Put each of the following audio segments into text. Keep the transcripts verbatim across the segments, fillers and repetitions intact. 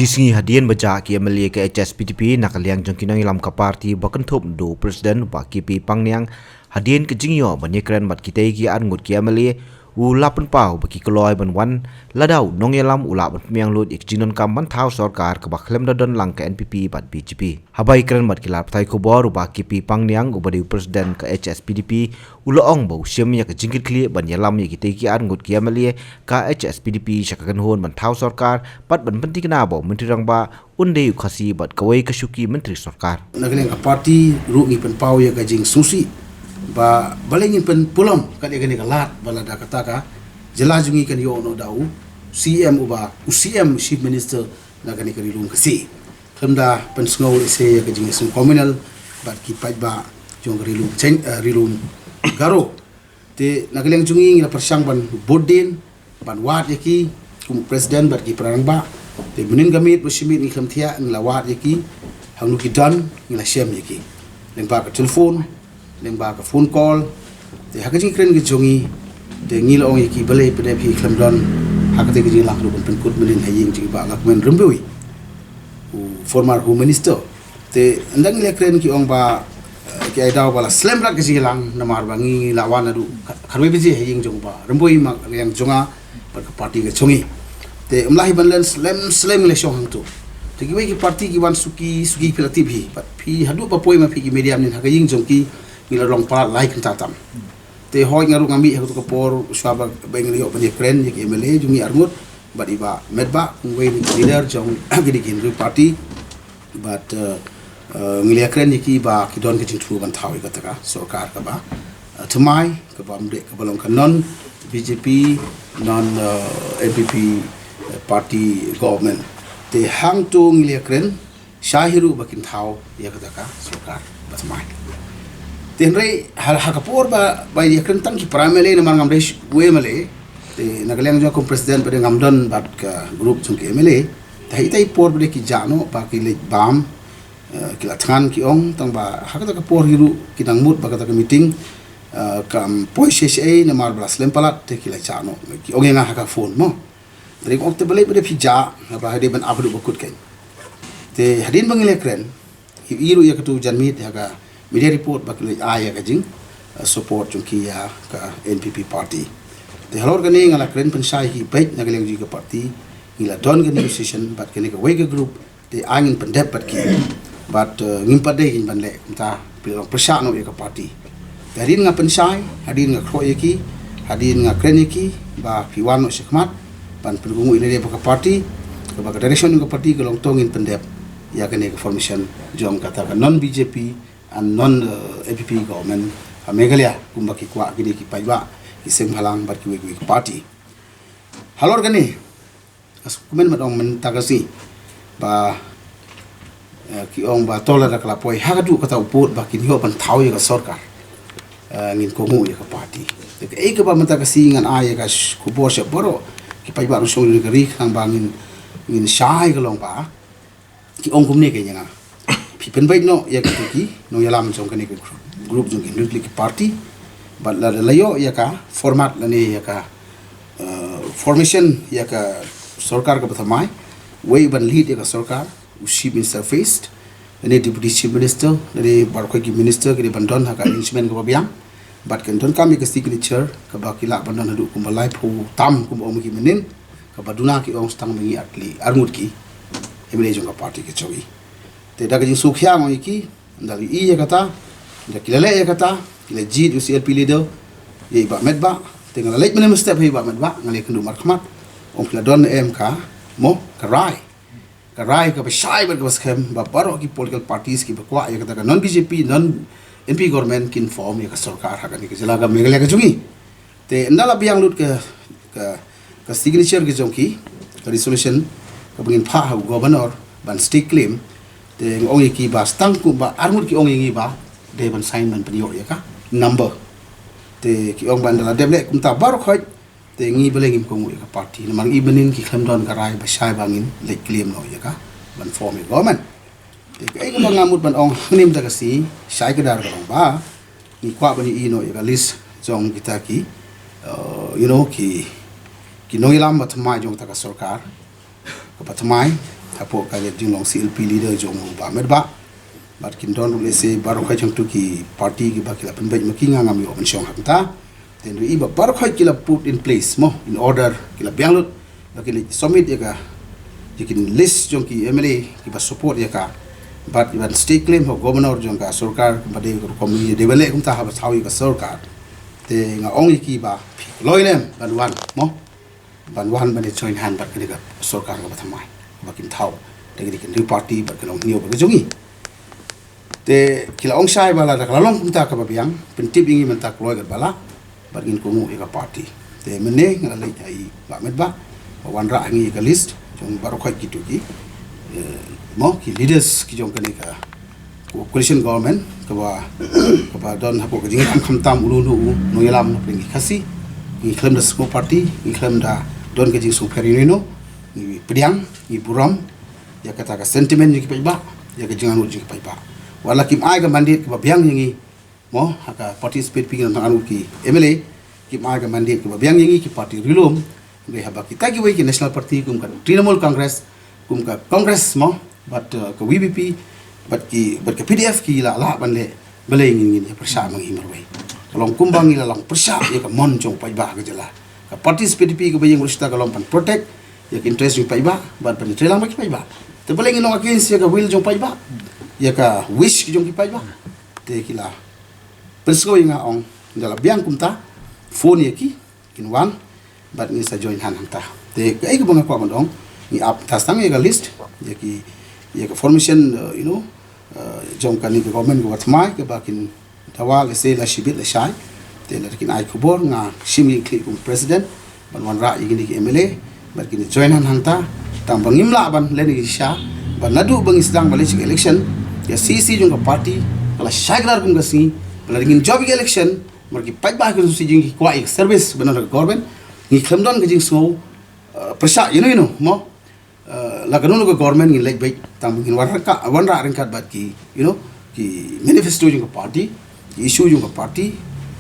Shi sngi hadien ba jah ki M L A ka H S P D P na ka liang jong ki nongïalam ka party ba kynthup da u President Bah K P Pangniang, hadien ka jingïoh ban ïakren bad kitei ki arngut ki M L A, u la pynpaw ba ki kloi ban wan lada u nongïalam u lah ban pynbiang lut ïa ka jingdonkam ban thaw sorkar kaba khlem da don lang ka N P P bad B J P. Haba ïakren bad ki lad pathai khubor, u Bah K P Pangniang uba dei u President ka H S P D P, u la ong ba u shim ïa ka jingkitkhlieh ban ïalam ïa kitei ki arngut ki M L A ka H S P D P sha ka kynhun ban thaw sorkar bad ban pynthikna ba u Myntri Rangbah un dei u Khasi bad kawei ka shuki myntri sorkar. Na ka liang ka party ruh ngi pynpaw ïa ka jingsngewsih ba balei ngin pynpulom kat ïa kane ka lad ba lada kata ka jylla jong ngi kan ïoh noh da u C M uba u C M, Chief Minister, na kane ka Ri Lum Khasi. Khlem da pynsngew lehse ïa ka jingïaseng communal bad ki paidbah jong ka Ri Lum Jaiñ, eh, Ri Lum Garo. Te na ka liang jong ngi ngi la pyrshang ban bud dien ban wad ïa ki kum u President bad ki para rangbah. Te mynnin ka miet ba shi miet ngi khlem thiah ngi la wad ïa ki, hangno ki don ngi la shem ïa ki, lyngba ka telephone, lyngba ka phone call. Te ha ka jingkren ka jong ngi te ngi la ong ïa ki balei phi dei phi khlem don ha kata ka jingïalang ruh ban pynkut mynnin ha ïing jong i Bah Lahkmen Rymbui, u former Home Minister. Te ynda ngi la kren ki ong ba, eh, ki ai daw ba la slem brat ka jingïalang namar ba ngi la wan naduh kha-, khatwei baje ha ïing jong Bah Rymbui, ma ka liang jong nga bad ka party ka jong ngi. Te ym lah hi ban len slem slem ngi la shong hangto. Te kiwei ki party ki wan suki suki phi la tip hi bad phi haduh ba poi ma phi ki media mynnin ha ka ïing jong ki ngi la long palat lai kynta tam. Te hooid nga ruh nga mih ha kato ka por shuwa ba, ba ngi la ïoh ban ïakren ïa ki M L A jong ngi arngut bad i Bah Metbah kum uwei na ki leader jong kine ki hynriew party. Bad, eh, eh, ngi la ïakren ïa ki ba ki don ka jingthmu ban thaw ïa kata ka sorkar kaba, eh, thymmai, kaba ym dei, kaba long ka non B J P, non, eh, N P P, eh, party government. Te hangto ngi la ïakren shai hi ruh ba kin thaw ïa kata ka sorkar ba thymmai. Te hynrei ha, ha ka por ba, ba ïakren tang ki para M L A namar ngam dei u M L A. Te na ka liang jong nga kum President ba dei ngam don bad ka group jong ki M L A. Te ha itai i por ba dei ki jah noh ba ki leit bam, eh, ki la thngan ki ong tang ba ha kata ka por hi ruh ki dang mut ba kata ka meeting, eh, kam poi shisha namar ba la slem palat te ki la jah noh. Ki ong ïa nga ha ka phone mo. Te nga ong te balei ba dei phi jah, ba dei ban ap haduh ba kut kein. Te hadien ba ngi la kren, i, i ruh ïa katu janmiet ha ka media report ba ki la ai ïa ka jing, eh, support jong ki ïa ka N P P party. Te halor kane nga la kren pynshai hi beit na ka liang jong ka party, ngi la don ka negotiation bad kane kawei ka group, te ai ngin pyndep bad ki. Bad, eh, ngim pat dei ngin ban leh kumta. Phi la long pyrshah noh ïa ka party. Te hadien nga pynshai, hadien nga khroh ïa ki, hadien nga kren ïa ki ba phi wan noh shakhmat ban pynkohnguh ïa lade bad ka party, kaba ka direction jong ka party ka long to ngin pyndep ïa kane ka formation jong kata ka non B J P and non, eh, N P P government ha Meghalaya kumba ki kwah kine ki paidbah, ki seng bhalang bad kiwei kiwei ki party. Halor kane, as kumne ma dang mynta ka sngi ba, eh, ki ong ba to lada ka la poi ha kaduh kata u pud ba kin ïoh ban thaw ïa ka sorkar. Eh, ngin kohnguh ïa ka party. Te kaei kaba mynta ka sngi ngan ai ïa ka sh-, khubor sha baroh ki paidbah nongshong jong ka ri khnang ba ngin, ngin shai ka long ba ki ong kumne kein ïa nga. Phi pynbeit noh ïa kito ki nongïalam jong kane ka group, group jong ki hynriew tylli ki party. Bad lada la ïoh ïa ka format lane ïa ka, eh, formation ïa ka sorkar kaba thymmai, wei ban lead ïa ka sorkar, u Chief Minister first, lane Deputy Chief Minister, lane baroh ki minister ki dei ban don ha ka arrangement kaba biang. Bad kan donkam ïa ka signature kaba ki lah ban don haduh kumba laiphew tam kumba ong ki mynnin. Kaba duna ki ong tang ma ngi ar tylli, arngut ki M L A jong ka party ka jong i. Te da ka jingsngewkhia nga ong ïa ki, ynda la ïohi ïa kata, ynda ki la leh ïa kata, ki la jied ïa u C L P leader, ïa i Bah Metbah. Te nga la leit mynne mynstep ha i Bah Metbah, nga la ïakynduh markhmat. Ong phi la don ne em ka, mo, ka rai. Ka rai kaba shai bad kaba skhem ba baroh ki political parties kiba kwah ïa kata ka non B J P, non N P government kin form ïa ka sorkar ha kane ka jylla ka Meghalaya ka jong i. Te ynda la biang lut ka, ka, ka signature ka jong ki, ka resolution kaba ngin phah ha u governor ban stay claim. Te nga ong ïa ki ba tang kumba arngut ki ong ïa ngi ba dei ban sign ban pynïoh ïa ka number. Te ki ong ba ynda la dep leh kumta baroh khoit, te ngi balei ngim kohnguh ïa ka party. Namar ngi mynnin ki khlem don ka rai ba shai ba ngin leit claim noh ïa ka ban form ïa government. Te kaei kaba nga mut ban ong hangne mynta ka sngi, shai kdar ka long ba ngi kwah ban ïohi noh ïa ka list jong kita ki, uh, you know, ki, ki nongïalam ba thymmai jong kata ka sorkar kaba thymmai. Hapoh ka jinglong C L P leader jong u Bah Metbah. Bad kin don ruh lehse baroh khoit jong tu ki party kiba ki la pynbeit ma ki, nga ngam ïoh ban shong hangta. Te hynrei ba baroh khoit ki la put in place mo, in order, ki la biang lut, ba ki la submit ïa ka, ïa ki list jong ki M L A kiba support ïa ka. Bad ïa ban stake claim ha u governor jong ka sorkar, kumba dei ka rukom ïa dei ban leh kumta haba thaw ïa ka sorkar. Te nga ong ïa ki ba phi kloi lem ban wan mo, ban wan ban ïa join hand bad kane ka sorkar kaba thymmai, ba kin thaw da kine ki hynriew party bad ka long hynñiew bad ka jong ngi. Te ki la ong shai ba lada ka la long kumta kaba biang, pyntip ïa ngi mynta kloi katba lah, bad ngin kohnguh ïa ka party. Te mynne nga la leit ha i Bah Metbah ba wanrah ha ngi ïa ka list jong baroh khoit kito ki, eh, mo, ki leaders ki jong kane ka coalition government kaba, kaba don hapoh ka jingïalam khamtam uno uno u nongïalam na pdeng ki Khasi. Ngi khlem da sngewparty, ngi khlem da don ka jingsngewpher ïano ïano, ngi pdiang, ngi burom ïa kata ka sentiment jong ki paidbah, ïa ka jingangnud jong ki paidbah. Wat la kim ai ka mandate kaba biang ïa ngi mo, ha ka participate phi ngi tang anu ki M L A, kim ai ka mandate kaba biang ïa ngi ki party ri lum. Hynrei haba kita kiwei ki national party kum ka Trinamool Congress, kum ka Congress mo, bad, uh, ka V P P, bad ki, bad ka P D F ki la lah ban leh, balei ngin, ngin ïa pyrshah ma ngi marwei? Ka long kumba ngi la long pyrshah ïa ka mon jong paidbah ka jylla. Ka participate phi kaba ïeng ruh shuh ka long ban protect ïa ka interest jong paidbah, bad ban trei lang bad ki paidbah. Te balei ngin long against ïa ka will jong paidbah, ïa ka wish jong ki paidbah? Te ki la pynsngew ïa nga, ong, ynda la biang kumta, phone ïa ki, kin wan, bad ngin sa join hand hangta. Te kaei kaba nga kwah ban ong, ngi ap tang ïa ka list, ïa ki, ïa ka formation, uh, you know, uh, jong kane ka government kaba thymmai kaba kin dawa lehse la shibit la shai. Te lada kin ai khubor, nga shim ïa ki kum president ban wanrah ïa kine ki M L A bad kin join hand hangta, tang ba ngim lah ban leh ne sha, ba naduh ba ngi sdang ban leit sha ka election, ïa C C jong ka party ka la shai kdar kum ka sngi. Lada ngin jop ïa ka election, namar ki paidbah ki constituency jong ngi ki kwah ïa ka service ban don ha ka government, ngi khlem don ka jingsngew, uh, pyrshah ïano ïano mo. Uh, la kano kano ka government ngin leit beit, tang ba ngin wanrah ka, wanrah ryngkat bad ki, you know, ki manifesto jong ka party, ki issue jong ka party,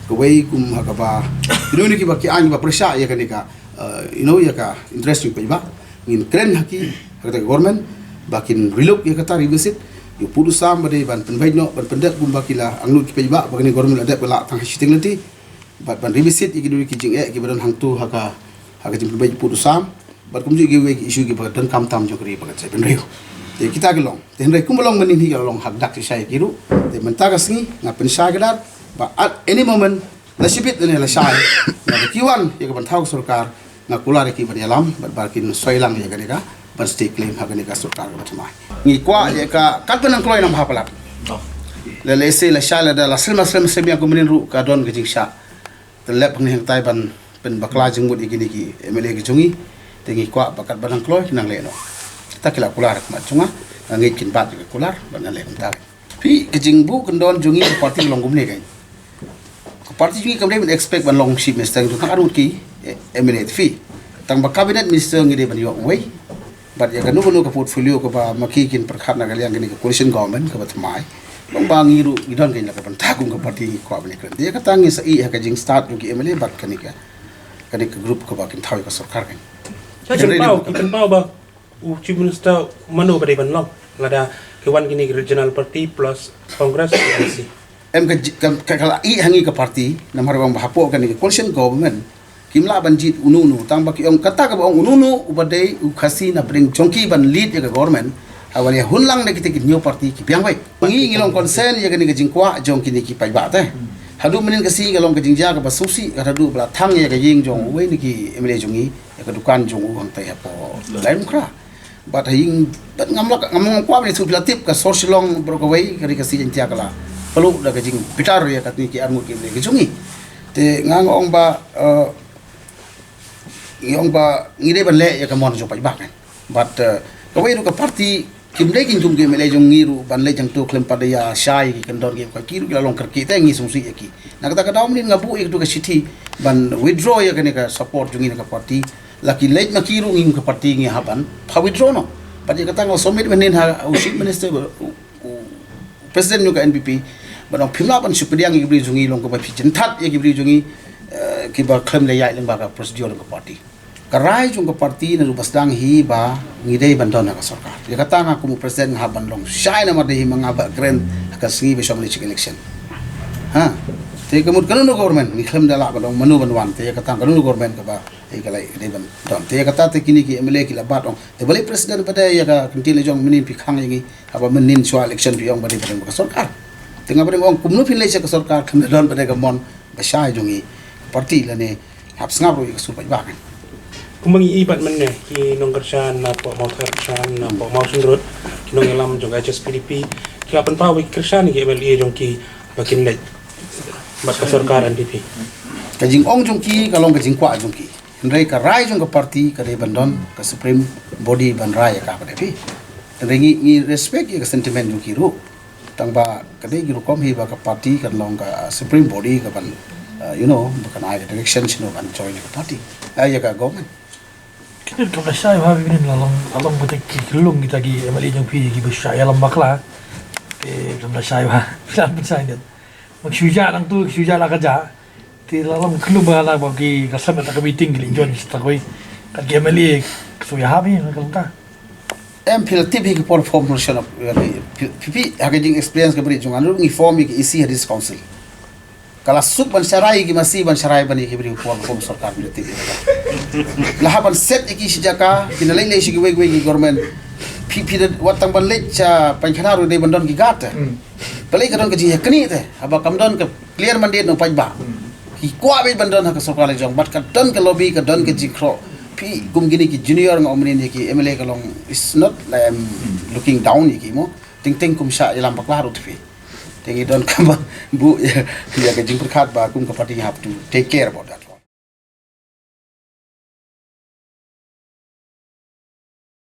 kawei kum ha kaba, you know, ïano ïano kiba ki aiñ ba pyrshah ïa kane ka, uh, you know, ïa ka interest jong paidbah. Ngin kren ha ki, ha kata ka government ba kin relook ïa kata, revisit. Ïa u pud u sam ba dei ban pynbeit noh, ban pyndep kumba ki la angnud ki paidbah, ba kane ka government la dep ka la tang ha shiteng lynti. Bad ban revisit ïa ki dei ki jingeh kiba don hangto ha ka, ha ka jingpynbeit pud u sam. Bad kumjuh kiwei ki issue kiba donkam tam jong ka ri bad ka jaitbynriew. Te kita ki long. Te hynrei kumba long mynnin hi ka long hakdak shisha ïa ki ruh. Te mynta ka sngi nga pynshai kdar ba at any moment, la shibit ne la shai, lada ki wan ïa ka ban thaw ka sorkar, nga kular ïa ki ban ïalam bad ba kin soi lang ïa kane ka ban stake claim ha kane ka sorkar kaba thymmai. Ngi kwah ïa ka katba nang kloi nang bha palat. Lada lehse la shai, lada la slem la slem, slem ïa ka mynnin ruh ka don ka jingshah. Te lep hangne hangtai ban pynbakla jingmut ïa kine ki M L A ki jong ngi. Te ngi kwah ba katba nang kloi nang leh noh. Kita ki la kular ha khmat jong nga, nga ngeit kin bat ïa ka kular bad ngan leh kumta. Phi, ka jingbuh kyndon jong ngi ka party ka long kumne kein. Ka party jong ngi kam dei ban expect ban long chief minister, ngi tang arngut ki, eh, M L A, phi. Tang ba cabinet minister ngi dei ban ïoh uwei. Bad ïa kano kano ka portfolio kaba ma ki kin pyrkhat na ka liang kane ka coalition government kaba thymmai, long ba ngi ruh ngi don kein la ka bynta kum ka party, ngi kwah ban ïakren. Te ïa kata ngin sa ïeh ha ka jingstad jong ki M L A bad kane ka, kane ka group kaba kin thaw ïa ka sorkar kein. Ki pynpaw, ki pynpaw ba u chief minister mano ba dei ban long lada ki wan kine ki regional party plus Congress, N C. Em, ka ji-, ka, ka, ka la ïeh ha ngi ka party, namar ba ong ba hapoh kane ka coalition government kim lah ban jied uno uno, tang ba ki ong kata kaba ong uno uno uba dei u Khasi na pdeng jong ki ban lead ïa ka government. Haba ïa hun lang da kita ki hynñiew party ki biang beit. Ngi, ngi long concern ïa kane ka jingkwah jong kine ki paidbah te. Haduh mynnin ka sngi ka long ka jingjia kaba sngewsih, ka haduh ba la thang ïa ka ïing jong uwei na ki M L A jong ngi, ïa ka dukan jong u hangtai hapoh Laitumkhrah. Bad ha ïing, bad ngam lah, ngam, ngam kwah ban ïathuh, phi la tip ka sor Shillong baroh kawei, ka ri Khasi Jaiñtia ka la pynlut da ka jingbitar ïa katne ki arngut ki M L A ki jong ngi. Te nga, nga ong ba, eh, nga ong ba ngi dei ban leh ïa ka mon jong paidbah kein. Bad, eh, kawei ruh ka party kim dei kin kum ki M L A jong ngi ruh ban leit hangto khlem pat da ïa shai ki kyndon ki, ki ruh ki la long kyrkieh te ngi sngewsih ïa ki. Na kata ka daw mynnin nga buh ïa katu ka shithi ban withdraw ïa kane ka support jong ngi na ka party. La ki leit ma ki ruh, ngi kum ka party ngi hap ban pha withdraw noh. Bad ïa kata nga submit mynnin ha u chief minister, u, u president jong ka N P P, ban ong phim lah ban shu pdiang ïa ki briew jong ngi, long kaba phi jynthut ïa ki briew jong ngi, eh, kiba khlem leh ïaid lyngba ka procedure jong ka party. Ka rai jong ka party naduh ba sdang hi ba ngi dei ban don ha ka sorkar. Ïa kata nga kum u president nga hap ban long shai namar dei hi ma nga ba kren ha ka sngi ba shong election. Ha. Te ka mut kano kano government ngi khlem da lah ban ong mano ban wan. Te ïa kata kano kano government kaba ïa ka lai dei ban don. Te ïa kata te kine ki M L A ki la bat ong. Te balei president ba dei ïa ka kyntien la jong mynnin phi khang ïa ngi. Haba mynnin shuwa election phi ong ba dei ba don ka sorkar. Te nga ba dei ong kumno phin leit sha ka sorkar khlem da don ba dei ka mon ba shai jong ngi. Party lane hap sngap ruh ïa ka sur paidbah kan. Kumba ngi i bad mynne ki nongkyrshan napoh Mawthadraishan, napoh Mawshynrut, ki nongïalam jong ka H S P D P, ki la pynpaw ba ki kyrshan ïa ki M L A jong ki ba kin leit bad ka sorkar N P P. Ka jingong jong ki ka long ka jingkwah jong ki. Hynrei ka rai jong ka party ka dei ban don ka supreme body ban rai ïa ka ba dei phi. Hynrei ngi ngi respect ïa ka sentiment jong ki ruh. Tang ba ka dei ki rukom hi ba ka party kan long ka supreme body ka ban, uh, you know, ba kan ai ka direction shano ban join ka party. Ai ïa ka government. Kine kam da shai ba phi, kine la long, la long ba te ki lung kita ki M L A jong phi ki ba shai ïalam bakla. Ke kam da shai ba phi la pynshai ne. Mak shu ja nang tu, shu ja la ka ja. Te la long khlem ba la ba ki ka summit ka meeting ki leh join kita koi. Kat ki M L A ka shu ïa ha phi ka long ta. Em phi la tip hi ka por formation of, phi, phi, phi, ha ka jing experience ka bri jong nga ruh ngi form ïa ka E C ha District Council. Ka la suk ban sharai ki masi ban sharai ban ïa ki bri por form sorkar phi la tip hi. La ha ban set ïa ki shi jaka, phi na leit leit shi kiwei kiwei ki government. Phi, phi da wat tang ban leit sha pynkhana ruh dei ban don ki guard te. Balei ka don ka jingïaknieh te. Haba kam don ka clear mandate na u paidbah. Ki kwah beit ban don ha ka sorkar la jong, bad ka don ka lobby, ka don ka jingkhroh. Phi kum kine ki junior nga ong mynnin ïa ki M L A ka long is not like I'm looking down ïa ki mo. Teng teng kum shah ïalam bakla ruh te phi. Te ngi don kaba buh ïa, ïa ka jingpyrkhat ba kum ka party have to take care about that.